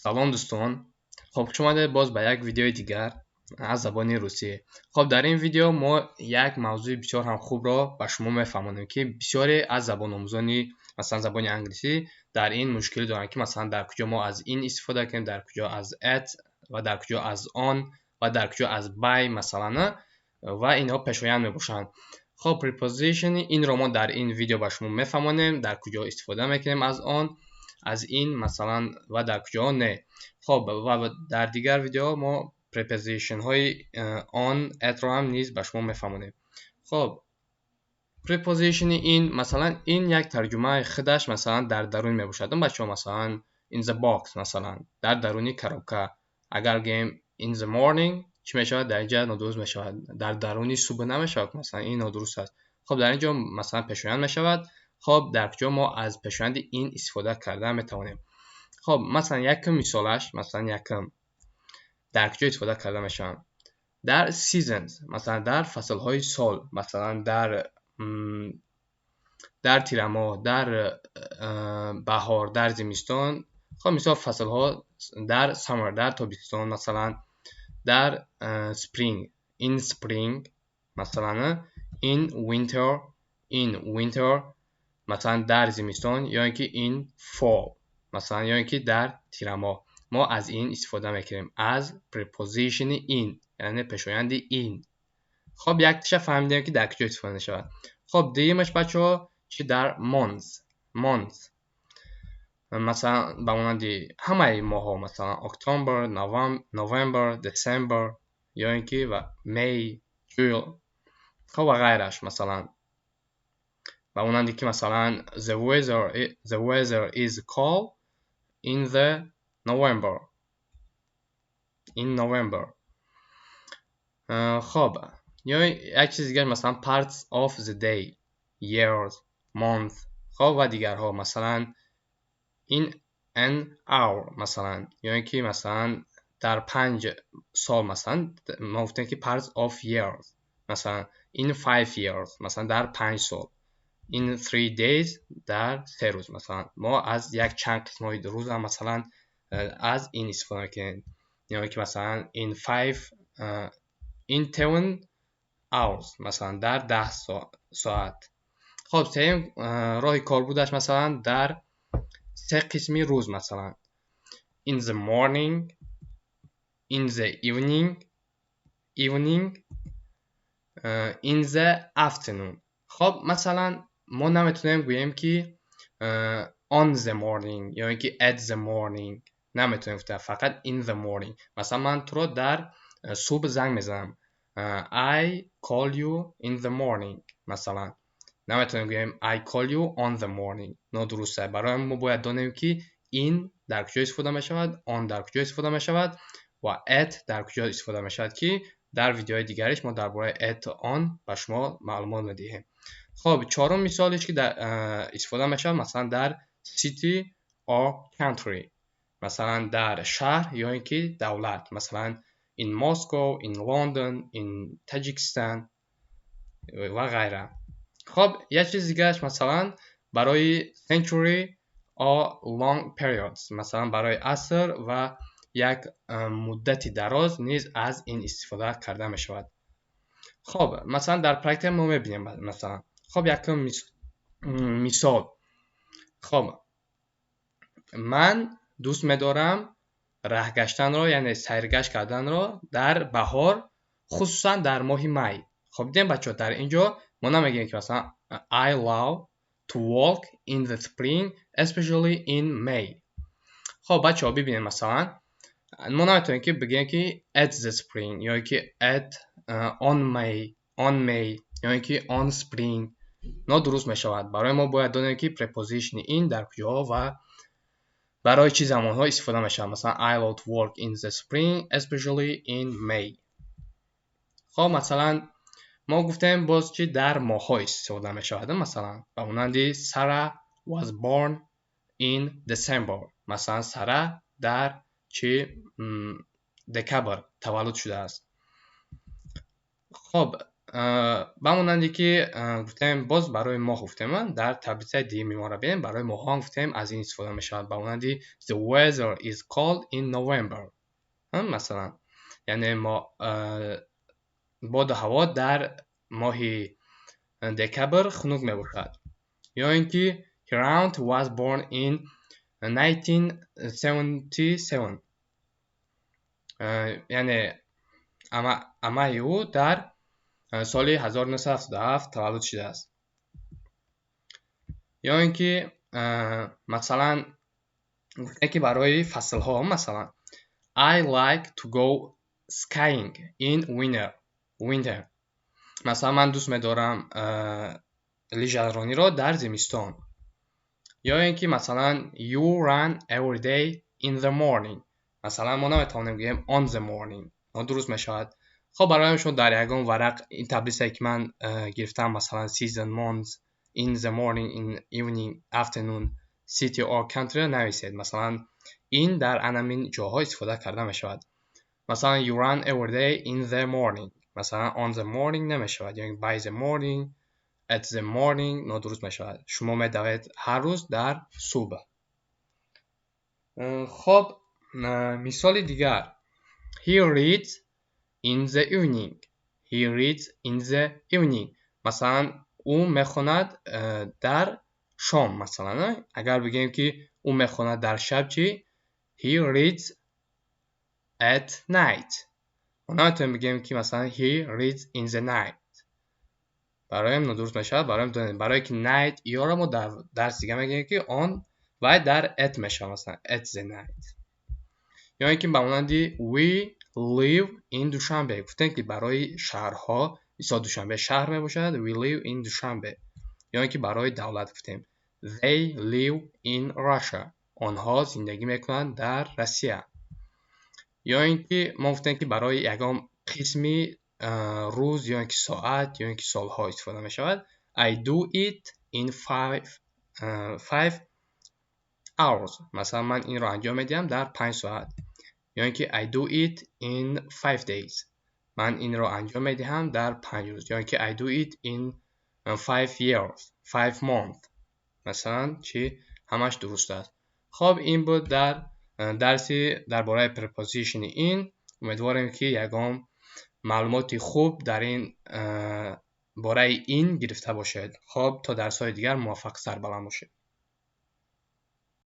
Салом, дӯстон! Хоб, хуш омадед боз ба як видеои дигар аз забони русӣ. Хоб, дар ин видео мо як мавзӯи бисёр ҳам хубро ба шумо мефаҳмонем, ки бисёре аз забономӯзони, масалан, забони англисӣ дар ин мушкилӣ доранд, ки масалан дар куҷо мо аз in истифода кунем, дар куҷо аз at ва дар куҷо аз on ва дар куҷо аз by, масалан, ва инҳо пешоянд мебошанд. Хоб, preposition и in ро мо дар ин видео ба шумо мефаҳмонем, дар куҷо истифода мекунем аз он, аз in, масалан, ва дар куҷоҳо не. Хоб, ва дар дигар видеоҳо мо preposition ҳои on, at ро ҳам низ ба шумо мефаҳмонем. Хоб, preposition и in, масалан, in як тарҷумаи худаш, масалан, дар дарун мебошад, бачаҳо. Масалан, in the box, масалан, дар даруни коробка. Агар гӯем in the morning, чӣ мешавад? Дар инҷа нодуруст мешавад, дар даруни субҳ намешавад, масалан, ин нодуруст аст. Хоб, дар ин ҷо, масалан, пешоянд мешавад. Хоб, дар куҷо мо аз пешоянди in истифода карда метавонем? Хоб, масалан, якум мисолаш, масалан, якум дар куҷо истифода карда мешаванд? Дар seasons, масалан, дар фаслҳои сол, масалан, дар тирамоҳ, дар баҳор, дар зимистон. Хоб, мисол, фаслҳо: дар summer, дар тобистон, масалан, дар spring, in spring, масалан, in winter, in winter, масалан, дар зимистон, ё ин ки in fall, масалан, ё ин ки дар тирамоҳ мо аз in истифода мекунем, аз preposition и in, яъне пешоянди in. Хоб, якташа фаҳмидем, ки дар куҷо истифода мешавад. Хоб, дуюмаш, бачаҳо, чи? Дар months. Months, масалан, ба монанди ҳамаи моҳҳо, масалан, October, November, December ё ин ки ва May, June, хоб, ва ғайраш. Масалан, ба монанде ки, масалан, the weather is cold in the November, in November. Хоб, ё як чизи дигар, масалан, parts of the day, years, month, хоб, ва дигарҳо. Масалан, in an hour, масалан, ё ин ки, масалан, дар 5 сол. Масалан, мо гуфтем, ки parts of years, масалан, in 5 years, масалан, дар 5 сол, in 3 days, дар 3 рӯз. Масалан, мо аз як чанд қисмҳои рӯзам, масалан, аз in истифода мекунем, ё ин ки, масалан, in five, in 10 hours, масалан, дар 10 соат. Хоб, сеюм роҳи корбурдаш, масалан, дар се қисми рӯз, масалан, in the morning, in the evening, in the afternoon. Хоб, масалан, мо наметавонем гӯем, ки on the morning ё ин ки at the morning, наметавонем гуфта, фақат in the morning. Масалан, ман туро дар субҳ занг мезанам, I call you in the morning. Масалан, наметавонем гӯем I call you on the morning, нодуруст аст. Барои мо бояд донем, ки in дар куҷо истифода мешавад, on дар куҷо истифода мешавад ва at дар куҷо истифода мешавад, ки дар видеои дигариш мо дар бораи at, on ба шумо маълумот медиҳем. Хоб, чорум мисолеш, ки истифода мешавад, масалан, дар city or country, масалан, дар шаҳр ё ин ки давлат, масалан, in Moscow, in London, in Tajikistan ва ғайра. Хоб, як чизи дигараш, масалан, барои century or long periods, масалан, барои аср ва як муддати дароз низ аз in истифода карда мешавад. Хоб, масалан, дар практика мо мебинем, масалан. Хоб, якум мисол. Хоб, ман дӯст медорам раҳ гаштанро, яъне сайргашт карданро дар баҳор, хусусан дар моҳи май. Хоб, дидем, бачаҳо, дар ин ҷо мо намегӯем, ки, масалан, I love to walk in the spring, especially in May. Хоб, бачаҳо, бибинед, масалан, мо наметавонем, ки бигӯем, ки at the spring ё ки at on May ё ин ки on spring, нодуруст мешавад. Барои мо бояд донем, ки preposition in дар куҷоҳо ва барои чӣ замонҳо истифода мешавад. Масалан, I love to walk in the spring, especially in May. Хоб, масалан, мо гуфтем боз, чи дар моҳҳо истифода мешавад? Масалан, ба монанди Sara was born in December, масалан, Сара дар чи декабр таваллуд шудааст. Хоб. Ба монанде ки гуфтем, боз барои моҳ гуфтем, дар таблицаи дуюми моро бинем, барои моҳҳо ҳам гуфтем, аз ин истифода мешавад. Ба монанди "The weather is cold in November", масалан, яъне боду ҳаво дар моҳи декабр хунук мебошад. Ё ин ки "Her aunt was born in 1977", яъне амаи ӯ дар соли 1977 таваллуд шудааст. Ё ин ки, масалан, гуфтем ки барои фаслҳо, масалан, "I like to go skiing in winter", масалан, ман дӯст медорам лижарониро дар зимистон. Ё ин ки, масалан, "You run every day in the morning", масалан, мо наметавонем гӯем on the morning, нодуруст мешавад. Хоб, барои шумо дар ягон варақ ин таблицае ки ман гирифтам, масалан, season, months, in the morning, in evening, afternoon, city or country нависед. Масалан, ин дар анамин ҷоҳо истифода карда мешавад. Масалан, "You run every day in the morning", масалан, on the morning намешавад, ё by the morning, at the morning нодуруст мешавад. Шумо медавед ҳар рӯз дар субҳ. Хоб, мисоли дигар: "He reads in the evening." "He reads in the evening", масалан, ӯ мехонад дар шом. Масалан, агар бигӯем, ки ӯ мехонад дар шаб чӣ? "He reads at night". Мо наметавонем бигӯем, ки, масалан, "He reads in the night", бароям нодуруст мешавад. Бароям донед, барое ки night ёро мо дар дарси дига мегӯем, ки он вай дар at мешавад, масалан, at the night. Ё ин ки ба монанди "We live in Dushanbe". Гуфтем, ки барои шаҳрҳо, мисол, Душанбе шаҳр мебошад, "We live in Dushanbe". Ё ин ки барои давлат гуфтем: "They live in Russia", онҳо зиндагӣ мекунанд дар Россия. Ё ин ки мо гуфтем, ки барои ягон қисми рӯз ё ин ки соат ё ин ки солҳо истифода мешавад: "I do it in 5 hours", масалан, ман инро анҷом медиҳам дар 5 соат. Ё ин ки "I do it in 5 days", ман инро анҷом медиҳам дар 5 рӯз. Ё ин ки "I do it in 5 years, 5 months", масалан, чӣ, ҳамаш дуруст аст. Хоб, ин буд дар дарси дар бораи preposition in. Умедворем, ки ягон маълумоти хуб дар ин бораи in гирифта бошед. Хоб, то дарсҳои дигар муваффақ, сарбаланд бошед.